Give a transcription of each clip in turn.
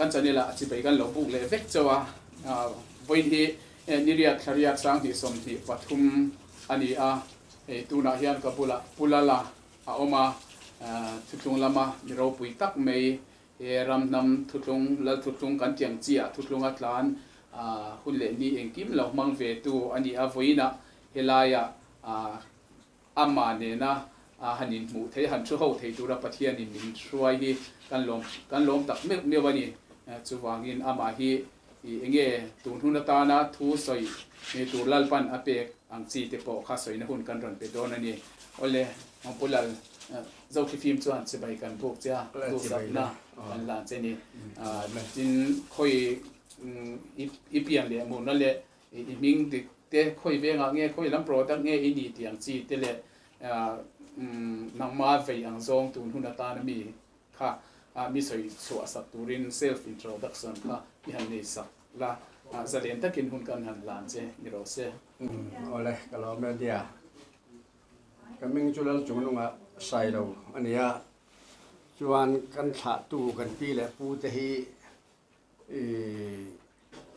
Kan channel ah chibai kan lo buk leh vek chauh a, vawiin hi Niriat Thlariat 2023 a ni a, hei tunah hian ka bulah Pu Lala a awm a, thuthlung lama mi ropui tak mai he ram hnam thuthlung, Lal thuthlung kan tih ang chi ah thuthlung a tlan hun leh ni engkim lo hmang ve tu a ni a, vawiin ah helaiah Amah nena han inhmuh theih, han thu ho thei tura Pathianin min hruai hi kan lawm kan lawm tak meuh meuh a ni. Chuvangin amah hi eng nge tun hun atana thu sawi tur Lalpan a pek ang chi te pawh kha sawina hun kan rawn pe dawn a ni. Awle, Pu Lal, Zokhifim chuan chibai kan buk che a, duhsakna kan hlan che ni. Tin, khawi i pian leh hmuhna leh I hming dik te khawi vengah nge khawi lam product nge i nih tih ang chi te leh nangma vei ang zawng tun hun atana mi kha mi sawi chhuah sak turin self introduction kha i han nei sak la, zalen takin hun kan han hlan che ni rawh se. Awle, ka lawm e nia. Ka hming chu Lalchungnunga Sailo a ni a, chuan kan thlahtu kan pi leh pu te hi I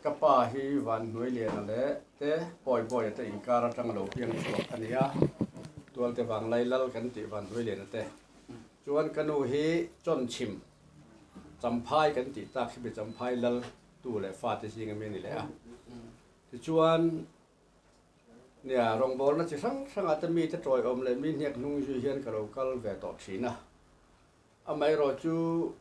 ka pa hi Vanhnuailiana leh te Pawibawia te inkar atang lo piang chhuak a ni a, Tualte Vanglai Lal kan tih Vanhnuailiana te. Chuan ka nu hi Chawnchhim Champhai kan tih tak hi mi Champhai Lal tu leh fate zinga mi a ni leh a. Tichuan nia rawngbawlna chi hrang hrangah te mite tawiawm leh mi hniak hnung zui hian ka lo kal ve tawh thin a. Amaherawhchu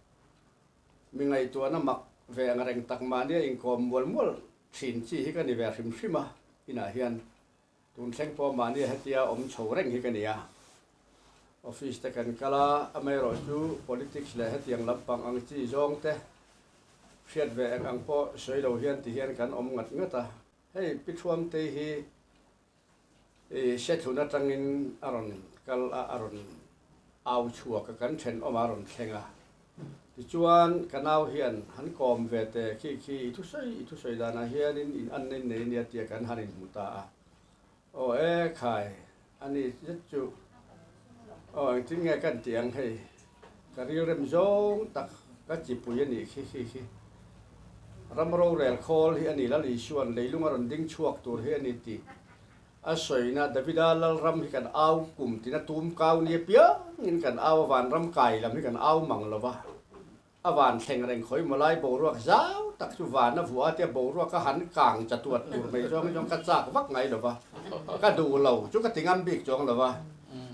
Mi ngaihtuahna mak ve ang reng tak mahnia inkawm mual mual thin chi hi ka ni ve hrim hrim a, inah hian tun thleng pawh mahnia hetia awm chho reng hi ka ni a. Office te kan kal a, amaherawhchu politics leh hetiang lampang ang chi zawng te hriat ve eng ang pawh sawi lo hian ti hian kan awm ngat ngat a. Hei Pi Thuamtei hi I Sethlun atangin a rawn kal a, a rawn au chhuak a, kan thenawm a rawn thleng a. Tichuan, ka nau hian han kawm ve teh khi khi i thusawi i thusawi danah hianin in an nei nei nia tia kan han inhmu ta a. Aw e khai, a ni zet chu. Aw engtin nge kan tih ang hei, ka rilrem zawng tak ka chipui a nih khi khi khi. Ram rorel khawl hi a ni Lal Isua'n leilung a rawn ding chhuak tur hi a ni tih a sawina Davida Lalram hi kan au kum tina tum kau nia piangin kan au a vanram kai lam hi kan au mang lo va, a van thleng reng khawi maw lai boruak zau tak chu van a vuah a tia boruak a han kang cha tuat tur mai zawng hi zawng ka chak vak ngai lo va, ka duh lo chu ka ti ngam bik chuang lo va,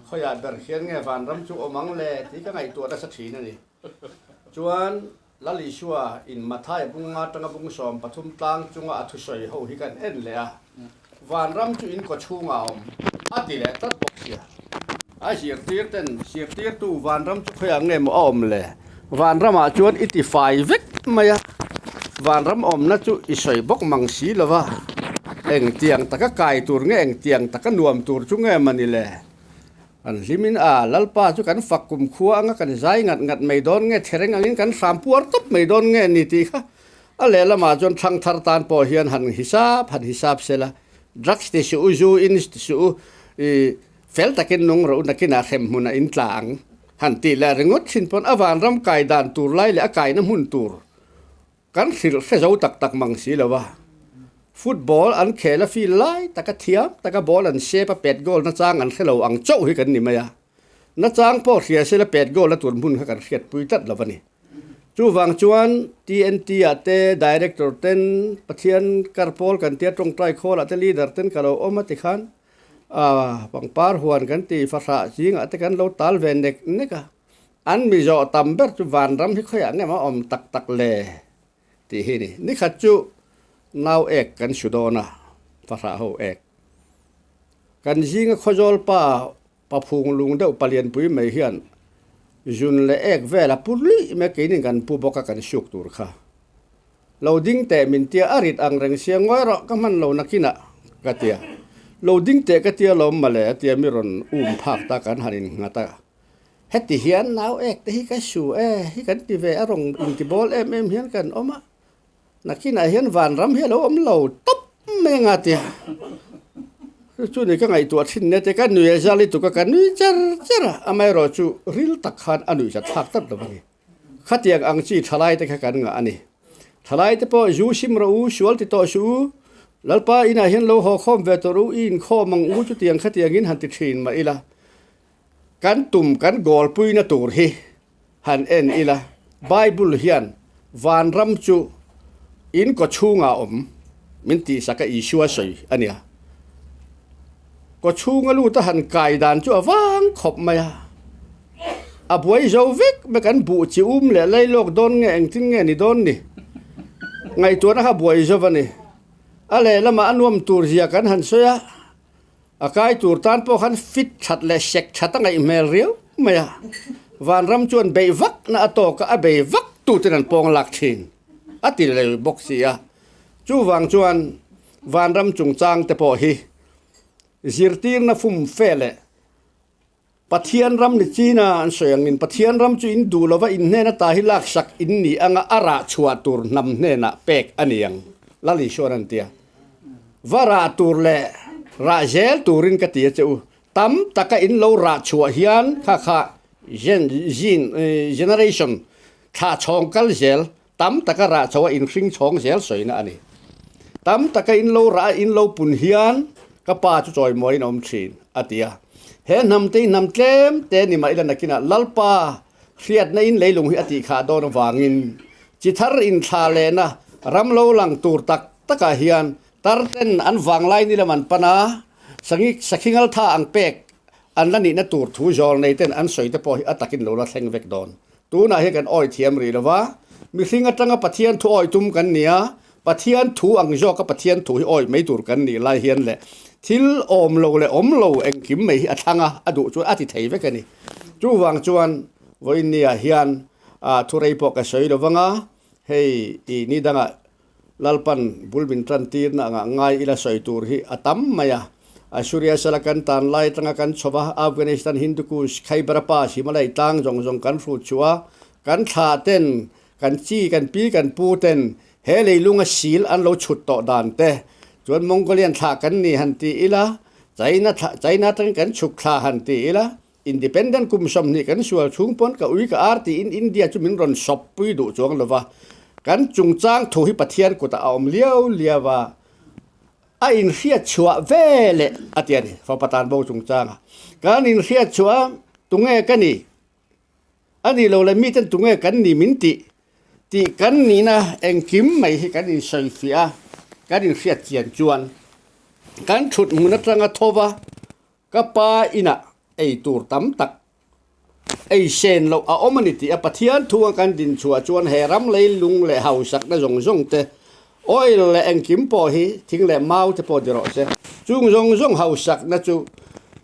khawiah ber hian nge vanram chu awm ang le tih ka ngaihtuah nasa thin a ni. Chuan Lal Isua in Mathai bunga atanga bung 13 tlang chunga a thusawi ho hi kan en leh a, Vanram chu in kawchhungah a awm, a ti leh tlat bawk sia. A zirtir ten, Zirtirtu, vanram chu khawiah nge maw a awm le? Vanramah chuan i ti fai vek mai a, vanram awmna chu i sawi bawk mang si lo va, engtiang taka kai tur nge, engtiang taka nuam tur chu nge mawni le? Kan hlimin a, Lalpa chu kan fak kum khua anga kan zai ngat ngat mai dawn nge, thereng angin kan hram puar tawp mai dawn nge ni tih kha a lehlamah chuan thlang thar tan pawh hian han hisap han hisap sela, drugs ti suh u, zu in ti suh u, i fel takin nung rawh u nakinah hrem hmunah in tla ang han tih leh ringawt thin pawn a vanram kai dan tur lai leh a kaina hmun tur Kan hrilh hre zo tak tak mang si lo a, football an khel a field lai taka thiam taka ball an sep a pet goal nachang an hre lo ang chauh hi kan ni mai a, nachang pawh hria sela pet goal a tur hmun kha kan hriatpui tlat lo a ni. Chuvang chuan TNT ah te director ten Pathian kar pawl kan tia tawngtai khawl ah te leader ten ka lo awm a tikhan ah pangpar huan kan ti fahrah zingah te kan lo tal ve nek nek a. An mi zawh tam ber chu vanram hi khawiah nge maw awm tak tak le tih hi ni. Nikhat chu nau ek kan su dawn a, fahrah ho ek. Kan zinga khawzawl pa paphung lung deuh palianpui mai hian zun leh ek vel a pu luih mai keinin kan pu bawk a kan suk tur kha. Lo ding teh min tia a rit ang reng sia ngawi rawh ka hman lo nakinah ka tia. Lo ding teh ka tia lawm mawle a tia mi rawn um phak ta kan han innghat a. Heti hian nau ek te hi ka su e, hi kan ti ve a rawng inti bawl em em hian kan awm a, nakinah hian vanram hi a lo awm lo tawp mai anga tia. Chu chu ni ka ngaihtuah thin nia te ka nui a zal lutuk a, ka nui char char a, amaherawhchu ril tak khan a nuihzat thlak tlat lo a ni. Khatiang ang chi thalai te kha kan ngah a ni. Thalai te pawh zu sim rawh u, sual ti tawh suh u, Lalpa inah hian lo haw khawm ve tawh rawh u, i inkhawm ang u chutiang khatiangin han ti thin mah ila. Kan tum kan gawlpuina tur hi han en ila, Bible hian vanram chu in kaw chhungah awm min tihsak a Isua sawi a nia. Kaw chhunga lut a han kai dan chu a vang khawp mai a. A buai zo vek mai kan buh chi um leh lai lawk dawn nge engtin nge ni dawn ni? Ngaihtuahna kha buai zo a ni. A lehlamah a nuam tur zia kan han sawi a. A kai tur tan pawh khan fit that leh sek that a ngaih hmel riau mai a, vanram chuan beih vak na a tawk a, a bei vak tuten an pawng lak thin a ti leh bawk si a. Chuvang chuan vanram chungchang te pawh hi zirtirna fum fe leh Pathian ram ni china an sawi angin Pathian ram chu in duh lova in hnen ata hi laksak in ni anga a rah chhuah tur hnam hnenah pek a ni ang, Lal Isuan an ti a. Va rah tur leh rah zel turin ka ti a che u. Tam taka in lo rah chhuah hian kha kha gen, gene, generation thlah chhawng kal zel tam taka rah chho a inhring chhawng zel sawina a ni. Tam taka in lo rah a in lo pun hian ka pa chu chawimawiin a awm thin, a ti a. He hnam te hi hnam tlem te ni mah ila nakinah Lalpa hriatna in leilung hi a tih khah dawn avangin chi thar inthla lehna ram lo lang tur tak takah hian tarten an vanglai ni lam an pan a, sakhingal tha ang pek an la nihna tur thu zawl nei ten an sawi te pawh hi a takin lo la thleng vek dawn. Tunah hian kan awi thiam rih lo va, mihring atanga Pathian thu awi tum kan ni a, Pathian thu ang zawka Pathian thu hi awi mai tur kan nih lai hian leh thil awm lo leh awm lo engkim mai hi a thlang a, a duh chuan a ti thei vek a ni. Chuvang chuan vawiinniah hian thurei pawh ka sawi lo vang a, hei i ni dangah Lalpan bul min tan tirna angah ngai ila sawi tur hi a tam mai a. Assuria sala kan tan lai atanga kan chho va, Afghanistan, Hindu Kush, Khyber Pass, Himalay tlang zawng zawng kan hrut chhuah a, kan thlah ten, kan chi, kan pi, kan pu ten he leilunga sil an lo chhut tawh dan te chuan Mongolian thlah kan ni han ti ila, China thlah, China atangin kan chhuk thla han ti ila, Independent kum 20 kan sual chhung pawn ka ui ka ar tiin India chu min rawn sawp pui duh chuang lo va, kan chungchang thu hi Pathian kutah a awm liau liau a, a inhriat chhuah ve leh a ti a ni. Fapa tan bo chungchanga kan inhriat chhuah a, tunge ka ni? A nih lo le miten tunge kan ni min tih tih kan nihna engkim mai hi kan insawifiah a, kan inhriat chian chuan kan thut hmun atanga tho va, Ka pa inah ei tur tam tak ei sen loh a awm a ni tih a Pathian thunga kan din chhuah chuan he ram lei lung leh hausakna zawng zawng te, oil leh engkim pawh hi thing leh mau te pawh ni rawh se, chung zawng zawng hausakna chu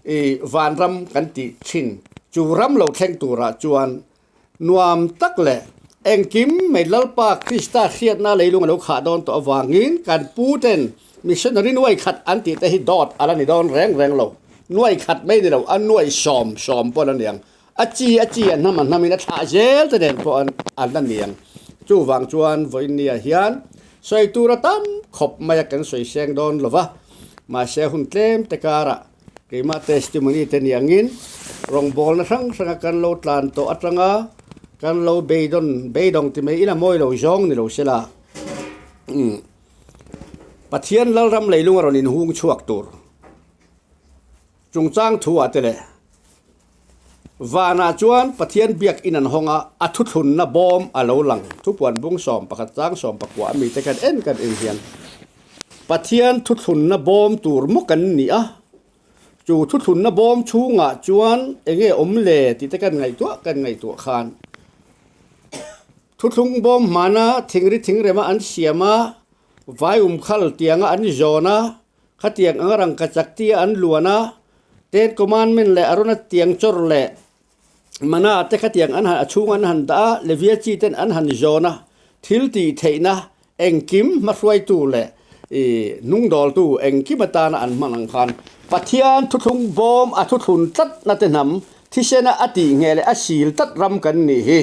i vanram kan tih thin chu ram lo thleng turah chuan Nuam tak leh engkim mai Lalpa Krista hriatna leilung a lo khah dawn tawh avangin kan pu ten missionary nuai khat an tih te hi dawt a la ni dawn reng reng lo. Nuai khat mai ni lo, a nuai sawm sawm pawh a la ni ang. A chi a chi a hnam a hnamin a thlah zel te nen pawh an la ni ang. Chuvang chuan vawiinniah hian sawi tur a tam khawp mai a kan sawi seng dawn lo va, mahse hun tlem te karah Keimah testimony te ni angin rawngbawlna hrang hranga kan lo tlan tawh atanga kan lo beidawn beidawng ti mai ila mawi lo zawng ni lo sela umm Pathian Lalram leilung a rawn inhung chhuak tur chungchang thu ah te leh vanah chuan Pathian biak in an hawng a a thuthlunna bawm a lo lang thupuan bung 11 chang 19 ami te khan en kan en hian Pathian thuthlunna bawm tur maw kan ni a, chu thuthlunna bawm chhungah chuan eng nge awm le tih te kan ngaihtuah kan ngaihtuah khan thuthlung bawm hmana thingri thingrema an siam a, vai umkhal tianga an zawn a, khatiang anga rangkachak tia an luan a, Ten Commandment leh Arona tiang chawr leh Mana te khatiang an han a chhung an han dah a, Levia chi ten an han zawn a, thil tih theihna engkim hmahruaitu leh i hnungdawltu engkim atana an hman ang khan Pathian thuthlung bawm a thuthlun tlatna te hnam thisena a tih ngheh leh a sil tlat ram kan nih hi.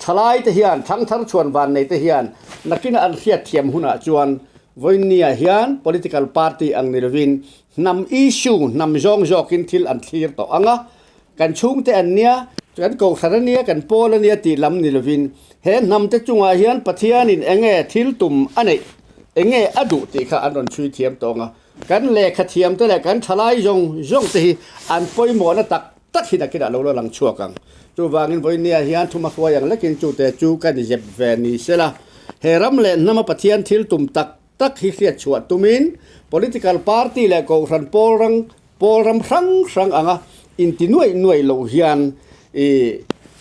Thalai te hian thangthar chhuan van nei te hian nakina an hriat thiam hunah chuan vawiinniah hian political party ang ni lovin hnam issue hnam zawng zawkin thil an thlir tawh ang a, Kan chhungte an nia, Kan kohhran a nia, kan pawl a nia tih lam ni lovin he hnamte chungah hian Pathianin eng nge thil tum a neih, eng nge a duh tih kha an rawn chhui thiam tawng a. Kan lehkha thiamte leh kan thalai zawng zawng te hi an pawimawhna tak tak hi nakinah lo la lang chhuak ang. Chuvangin vawinia hian thuma hruai ang lekin chute chu ka ni zep ve ni sela, he ram leh hnama Pathian thil tum tak tak hi hriat chhuah tumin political party leh kohhran pawl rang pawl ram hrang hrang anga inti nuaih nuaih loh hian i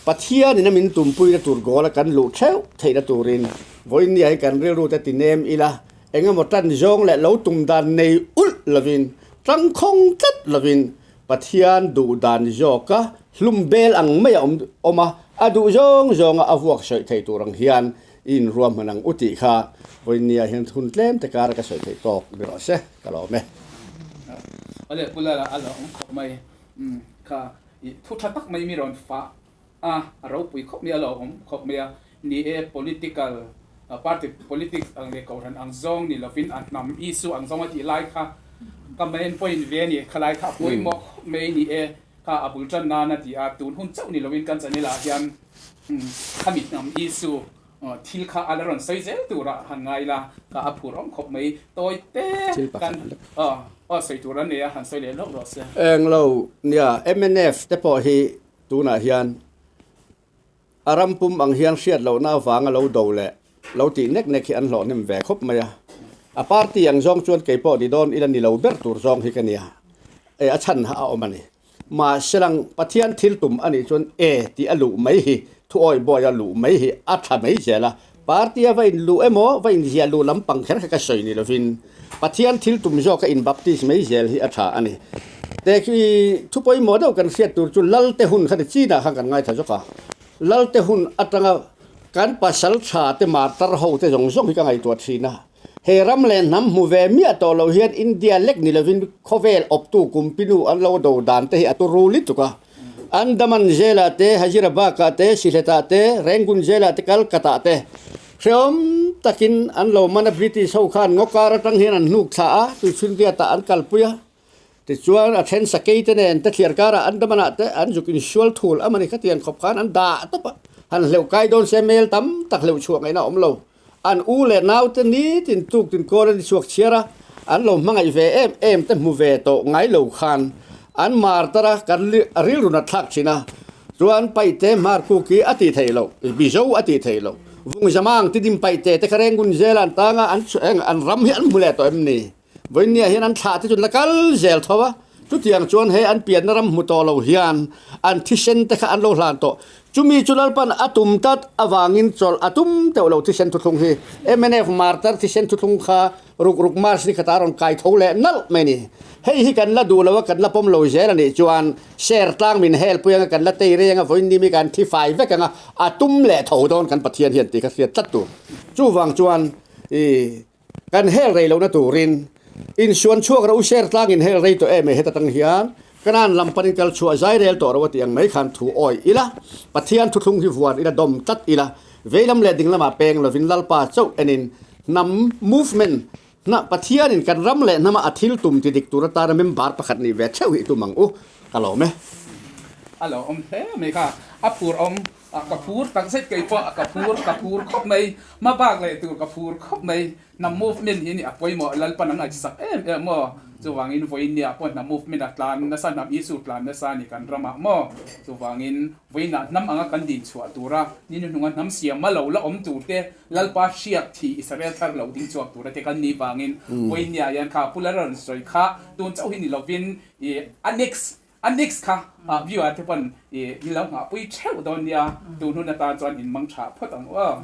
Pathianin a min tumpuina tur goal a kan luh theuh theihna turin vawinia hi kan rilru te ti nem ila engemaw tan zawng leh lo tum dan nei ulh lovin tangkhawng tlat lovin Pathian duh dan zawka hlum bel ang mai a awm awm a, a duh zawng zawnga a vuak sawi thei tur ang hian i inruahman ang u tih kha vawinia hian hun tlem te kara ka sawi theih tawk ni rawh se, ka lawm e. Awle Pu Lala a lo awm khawp mai kha i thu tha tak mai mi rawn fah a, a ropui khawp mai a lo awm khawp mai a, ni e political party politics ang leh kohhran ang zawng ni lovin a hnam issue ang zawng a tih lai kha ka main point ve a ni, khalai kha a pawimawh khawp mai ni e kha a bul tan nan a ti a, tun hun chauh ni lovin kan channel ah hian khami hnam issue thil kha a la rawn sawi zel turah han ngai la ka a phur awm khawp mai tawi te kan aw sawi tur an nei a han sawi leh hlauh rawh se. Englo nia mnf te pawh hi Tunah hian a ram pum ang hian hriat lohna avanga lo do leh lo tih nek nek hi an hlawh hnem ve khawp mai a. A party ang zawng chuan kei pawh ni dawn ila ni lo ber tur zawng hi ka nia. E a chhan ha a awm a ni. Mahse lang Pathian thil tum a nih chuan e tih a luh mai hi thu awi bawi a luh mai hi a tha mai zel a. Party a va in luh emaw va in ziah luh lampang kher kha ka sawi ni lovin Pathian thil tum zawka in baptist mai zel hi a tha a ni. Te khi thu pawimawh deuh kan hriat tur chu Lalte hun kha ni chinah khan kan ngaithla zawk a. Lalte hun atanga kan pasal tha te martar ho te zawng zawng hi ka ngaihtuah thin a. He ram leh hnam hmu ve miah tawh loh hian India lek ni lovin khawvel awptu kumpinu an lo do dan te hi a turu lutuk a. Andaman zelah te, Hyderabad-ah te, Sylhet-ah te, Rangoon zelah te, Calcutta-ah te hrehawm takin an lo man a, British ho khan ngaw kar atang hian an hnuk thla a, Tuichhunriatah an kalpui a, tichuan a then sakei te nen te thliar karah Andaman-ah te an zuk insual thul a mani khatiang khawp khan an dah tawp a, han hleuh kai dawn se mel tam tak hleuh chhuah ngaihna a awm lo. An u leh naute nitin tuk tin kawl an chhuak chhiar a, an lo hmangaih ve em em te hmu ve tawh ngai lo khan an mar tar a, kan rilru nat thlak thin a, chuan Paihte Hmarkuk hi a tih theih loh, Mizo a tih theih loh, Vungzamang Tidim Paihte te kha Rengun zela an tang a, an ram hi an hmu leh tawh em ni? Vawinia hian an thlah te chu la kal zel tho a, chutiang chuan he an pianna ram hmu tawh lo hian an thisen te kha an lo hlan tawh. Chumi chu Lalpan a tum tlat avangin chawlh a tum teuh lo thisen thuthlung hi. Mnf martar thisen thuthlung kha ruk ruk March ni khatah a rawn kai tho leh nalh mai ni. Hei hi kan la duh lo a, kan la pawm lo zel a nih chuan ser tlang min helpui anga kan la tei reng a, vawiin ni mi kan thi fai vek anga a tum leh tho dawn kan Pathian hian tih kha hriat tlat tur. Chuvang chuan i. Kan hel rei lohna turin insuan chhuak ro ser tlangin hel rei tawh em e heta tang hian Kanan lam panin kal chhuah zai rel tawh ro a tih ang mai khan thu awi ila, Pathian thuthlung hi vuan ila dawm tlat ila, veilam leh ding lamah peng lovin Lalpa chauh enin hnam movement hna Pathianin kan ram leh hnama a thil tum ti dik tur atana member pakhat nih ve theuh hi tum ang u ka lawm e. A lo awm hle mai kha a phur awm A ka phur tak zet kei pawh ka phur ka phur khawp mai hma bak leh tur ka phur khawp mai hnam movement hi ni a pawimawh Lalpan an ngaihsak em em maw chuvangin vawiin pawh hnam movement a tlan nasa hnam issue tlan nasa ni kan ramah maw chuvangin vawiinah hnam anga kan din chhuah tura ni hnuhnunga hnam siam a lo la awm tur te Lalpa hriak thi Israel thar lo ding chhuak tura te kan nih vangin vawiin hian kha Pu Lalrawn sawi kha tun chauh hi ni lovin i a next A next kha viewer te pawn i lo nghahpui theuh dawn nia, tun hun atan chuan in mang tha phawt ang aw.